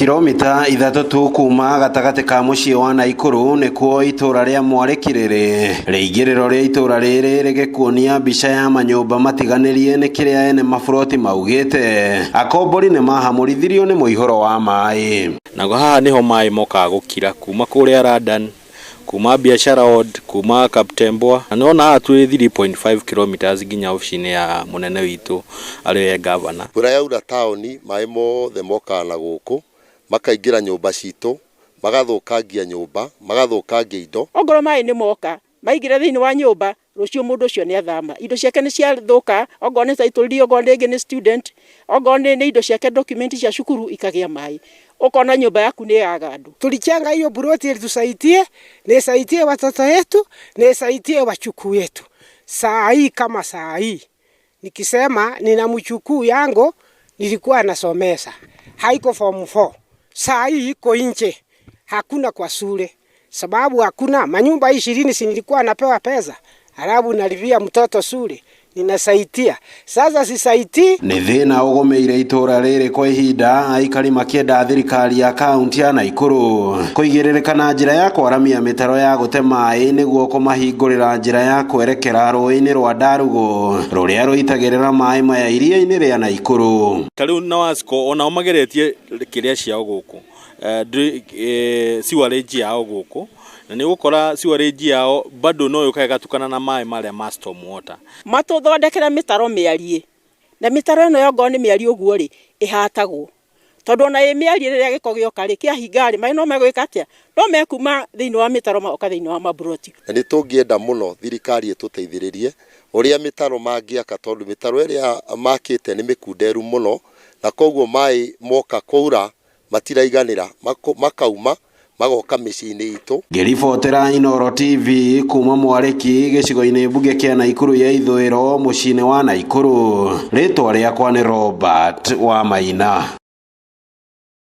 Kilomita 3 tu kuma gatagatĩ ka mũciĩ wa Naikuru nĩkuo itũra rĩa Mwarĩki rĩrĩ. Rĩingĩrĩro rĩa itũra rĩrĩ rĩgĩkuonia mbica ya manyũmba matiganĩrie nĩ kĩrĩa ene maburoti maugĩte. Akombori nĩ mahamũrithirio nĩ mũihũro wa maĩ. Nago haha niho maĩ mokaga gũkira kuma kũrĩa London, kuma Biashara Ward, kuma Kaptembwa. Na nĩwona haha twĩ 3.5 kilometers nginya obici-inĩ ya mũnene witũ arĩ we governor. Mbura yaura taũni maĩ mothe mokaga na gũkũ makaingĩra nyũmba citũ, magathũkangia nyũmba, magathũkangia indo. Ongorwo maĩ nĩ moka maingĩra thĩinĩ wa nyũmba, rũciũ mũndũ ũcio nĩ athama, indo ciake nĩ ciathũka, ongorwo nĩ title deed, ongorwo rĩngĩ nĩ student, ongorwo nĩ indo ciake document cia cukuru ikagĩa maĩ, ũkona nyũmba yaku nĩ yaga andũ. Tulichanga hiyo buroti ili tusaidie, na isaidie watoto wetu, na isaidie wachukuu wetu. Saa hii kama saa hii nikisema nina mchukuu yangu nilikuwa nasomesa, haiko form 4, saa hii iko nje, hakuna kwa shule sababu hakuna manyumba 20, si nilikuwa napewa pesa halafu nalipia mtoto shule, ninasaidia. Sasa sisaidii. Nĩ thĩna ũgũmĩire itũra rĩrĩ kwa ihinda, aikari makĩenda thirikari ya kaunti ya Naikuru kũigĩrĩrĩka na njĩra ya kwaramia mĩtaro ya gũte maĩ nĩguo kũmahingũrĩra njĩra ya kwerekera rũĩ-inĩ rwa Ndarugu rũrĩa rũitagĩrĩra maĩ maya iria-inĩ rĩa Naikuru. Ta rĩu na Wasco onao mageretie kĩrĩa ciao gũkũ, sewerage yao gũkũ, na nĩ ũgũkora sewerage yao bado no yũkaga ĩgatukana na maĩ marĩa ma storm water. Matũthondekere mĩtaro mĩariĩ, na mĩtaro ĩno yongorwo nĩ mĩariĩ ũguo rĩ, ĩhatagwo tondũ ona ĩ mĩariĩ rĩrĩa gĩko gĩoka rĩ, kĩahinga rĩ, maĩ no megwĩka atĩa? No mekuma thĩinĩ wa mĩtaro magoka thĩinĩ wa maburoti. Na nĩ tũngĩenda mũno thirikari ĩtũteithĩrĩrie ũrĩa mĩtaro mangĩaka, tondũ mĩtaro ĩrĩa makĩte nĩ mĩkunderu mũno, na koguo maĩ moka kwaura matiraiganĩra, makauma magoka mĩciĩ-inĩ itũ. Ngĩribotera Inooro TV kuma Mwarĩki gĩcigo-inĩ mbunge kĩa Naikuru ya ithũĩro mũciĩ-inĩ wa Naikuru, rĩtwa rĩakwa nĩ Robert Wamaina.